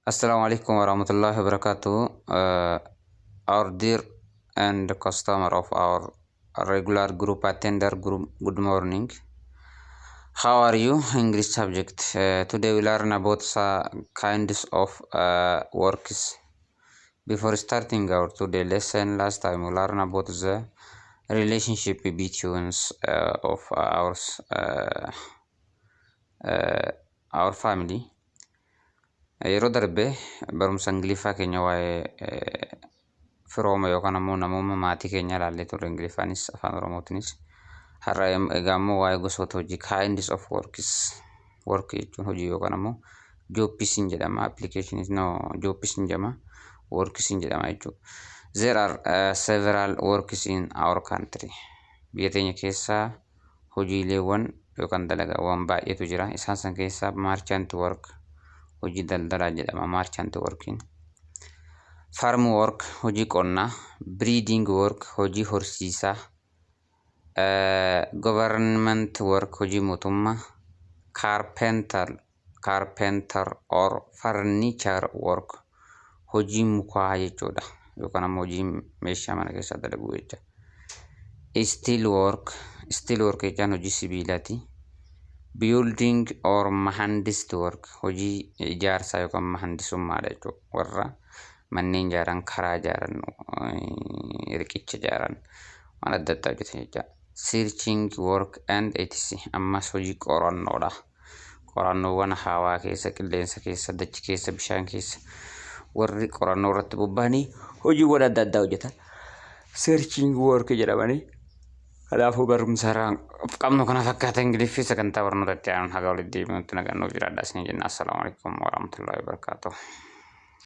Assalamu alaikum warahmatullahi wabarakatuh. Our dear and customer of our regular group attender group, good morning. How are you? English subject. Today we learn about some kinds of works. Before starting our today lesson, last time we learned about the relationship between of our family. Yeroo darbe barumsa Ingiliffaa keenya waa'ee firooma yookaan ammoo namooma maatii keenya ilaallee turre, Ingiliffaanis Afaan Oromootiinis. Har'a egaa ammoo waa'ee gosoota hojii, kinds of works. Work jechuun hojii yookaan ammoo jobs jedhama. Applications, no, jobs jedhama. Works jedhama jechuudha. There are several works in our country. Biyya teenya keessa hojiileewwan yookaan dalagaawwan baay'eetu jira. Isaan san keessaa merchant work, hojii daldalaa jedhama merchant workiin. Farm work, hojii qonnaa, breeding work, hojii horsiisaa, government work, hojii mootummaa, carpenter or furniture work, hojii mukaa jechuudha yookaan ammoo hojii meeshaa mana keessaa dalaguu jecha. Steel work, steel work jechaan hojii sibiilaati. Building or mahandist work, hojii ijaarsaa yookaan mahandisummaadha jechuudha. Warra manneen ijaaran, karaa ijaaran, riqicha ijaaran, waan adda addaa hojjetan jechuudha. Searching work and etc. Ammas hojii qorannoodha. Qorannoowwan hawaa keessa, qilleensa keessa, dachi keessa, bishaan keessa warri qorannoo irratti bobba'anii hojiiwwan adda addaa hojjetan searching work jedhamanii. Kanaafuu barumsa qabnu kana fakkaata. Ingiliffii sagantaa barnoota itti aanuun haga walitti deebinutti nagaan nuuf jiraadhaa isin jenna. Assalaamu alaikum warahmatullahi wabarakatuh.